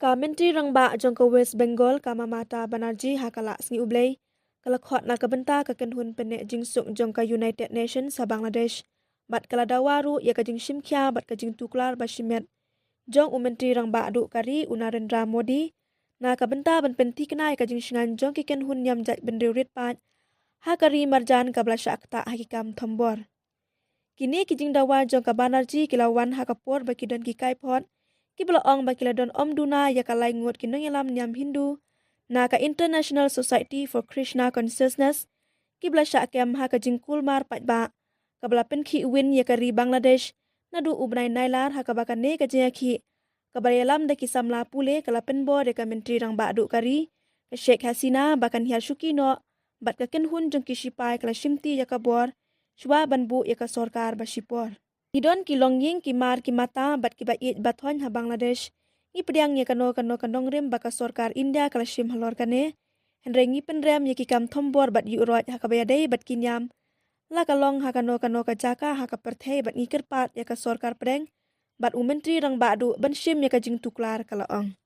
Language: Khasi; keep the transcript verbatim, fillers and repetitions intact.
Ka Myntri Rangbah jong ka West Bengal, ka Mamata Banerjee, ha ka la sngi U Blei, ka la khot na ka bynta ka kynhun pynneh jingsuk jong ka United Nations ha Bangladesh bad ka la dawa ruh ïa ka jingshim khia bad ka jingtuklar ba shimet jong u Myntri Rangbah duh ka ri, u Narendra Modi, na ka bynta ban pynthikna ïa ka jingshngaiñ jong ki kynhun niam jaitbynriew rit paid ha ka ri marjan kaba la shah ktah ha ki kam thombor. Kine ki jingdawa jong ka Banerjee ki la wan ha ka por ba ki don ki kaiphod kiba la ong ba ki la don ym duna ïa ka lai ngut ki nongïalam niam Hindu na ka International Society for Krishna Consciousness, kiba la shah kem ha ka jingkulmar paidbah kaba la pynkhih win ïa ka ri Bangladesh naduh u bnai Nailar, ha kaba kane ka jingïakhih kaba ïalam da ki samla pule ka la pynbor ïa ka Myntri Rangbah duh ka ri, ka Sheikh Hasina, ba kan hiar shuki noh bad ka kynhun jong ki shipai ka la shimti ïa ka bor shuwa ban buh ïa ka sorkar ba shipor. Ngi don ki longïing, ki mar ki mata bad kiba ïeit ba thoiñ ha Bangladesh. Ngi pdiang ïa kano kano ka nongrim ba ka sorkar India ka la shim halor kane. Hynrei ngi pynrem ïa ki kam thombor bad ïuhroit ha kaba ïadei bad ki niam, la ka long ha kano kano ka jaka ha ka pyrthei, bad ngi kyrpad ïa ka sorkar pdeng bad u Myntri Rangbah duh ban shim ïa ka jingtuklar, ka la ong.